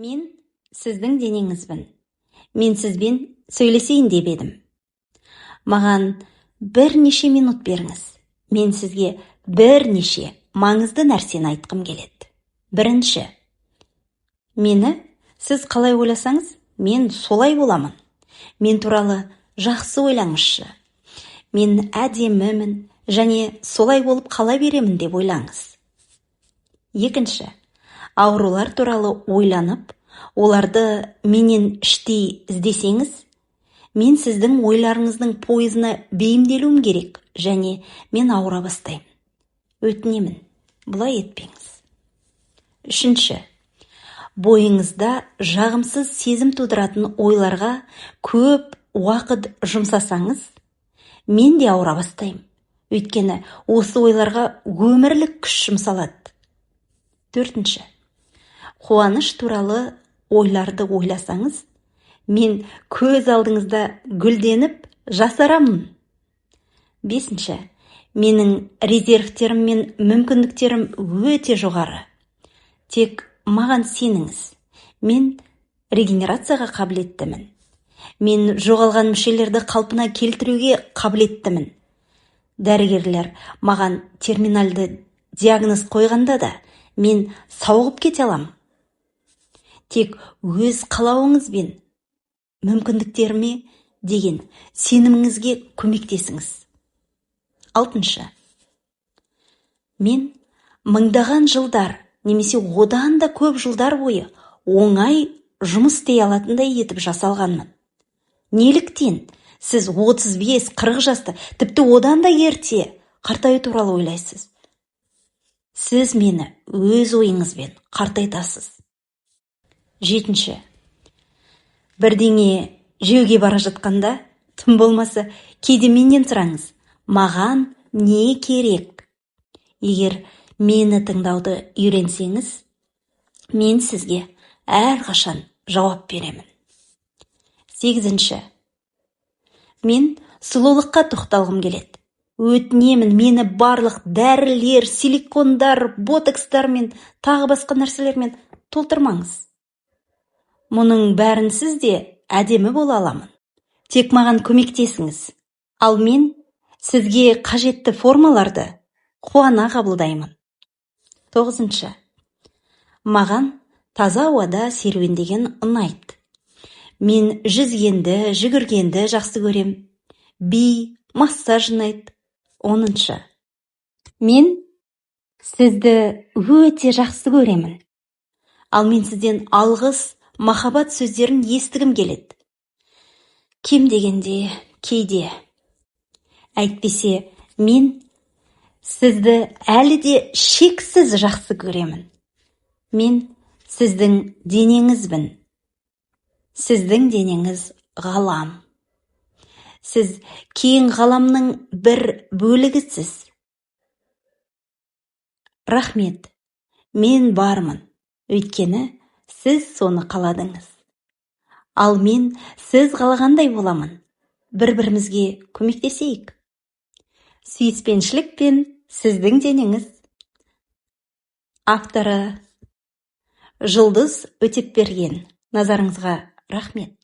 Мен сіздің денеңізбін. Мен сізбен сөйлесейін деп едім. Маған бірнеше минут беріңіз. Мен сізге бірнеше маңызды нәрсені айтқым келеді. Бірінші, мені сіз қалай ойласаңыз, мен солай боламын. Мен туралы жақсы ойлаңызшы. Мен әдемімін және солай болып қала беремін деп ойлаңыз. Екінші, аурулар туралы ойланып, оларды менен іштей іздесеңіз, мен сіздің ойларыңыздың пойызына бейімделуім керек және мен ауыра бастаймын. Өтінемін, бұлай етпеңіз. Үшінші, бойыңызда жағымсыз сезім тудыратын ойларға көп уақыт жұмсасаңыз, мен де ауыра бастаймын. Өйткені осы ойларға өмірлік күш жұмсалады. Төртінші, қуаныш туралы ойларды ойласаңыз, мен көз алдыңызда гүлденіп жасарамын. Бесінші, менің резервтерім мен мүмкіндіктерім өте жоғары. Тек маған сеніңіз. Мен регенерацияға қабілеттімін. Мен жоғалған мүшелерді қалпына келтіруге қабілеттімін. Дәрігерлер маған терминальды диагноз қойғанда да, мен сауығып кете аламын. Тек өз қалауыңыз бен мүмкіндіктеріме деген сеніміңізге көмектесіңіз. Алтыншы, мен мыңдаған жылдар немесе одан да көп жылдар бойы оңай жұмыс істей алатындай етіп жасалғанмын. Неліктен сіз 35-40 жаста, тіпті одан да ерте қартаю туралы ойлайсыз? Сіз мені өз ойыңызбен қартайтасыз. Жетінші, бірдеңе жеуге бара жатқанда, тым болмаса кейде менен сұраңыз: маған не керек? Егер мені тыңдауды үйренсеңіз, мен сізге әрқашан жауап беремін. Сегізінші, мен сұлулыққа тоқталғым келеді. Өтінемін, мені барлық дәрілер, силикондар, ботокстар мен тағы басқа нәрселермен толтырмаңыз. Мұның бәрінсіз де әдемі бола аламын. Тек маған көмектесіңіз. Ал мен сізге қажетті формаларды қуана қабылдаймын. Тоғызыншы, маған таза ауада серуендеген ұнайды. Мен жүзгенді, жүгіргенді жақсы көрем. Би, массаж ұнайды. 10-шы, мен сізді өте жақсы көремін. Ал мен сізден алғыс, махаббат сөздерін естігім келеді. Кем дегенде кейде. Әйтпесе мен сізді әлі де шексіз жақсы көремін. Мен сіздің денеңізбін. Сіздің денеңіз ғалам. Сіз кең ғаламның бір бөлігісіз. Рахмет, мен бармын, өйткені сіз соны қаладыңыз. Ал мен сіз қалағандай боламын. Бір-бірімізге көмектесейік. Сүйіспеншілікпен, сіздің денеңіз. Авторы Жұлдыз Өтепберген. Назарыңызға рахмет.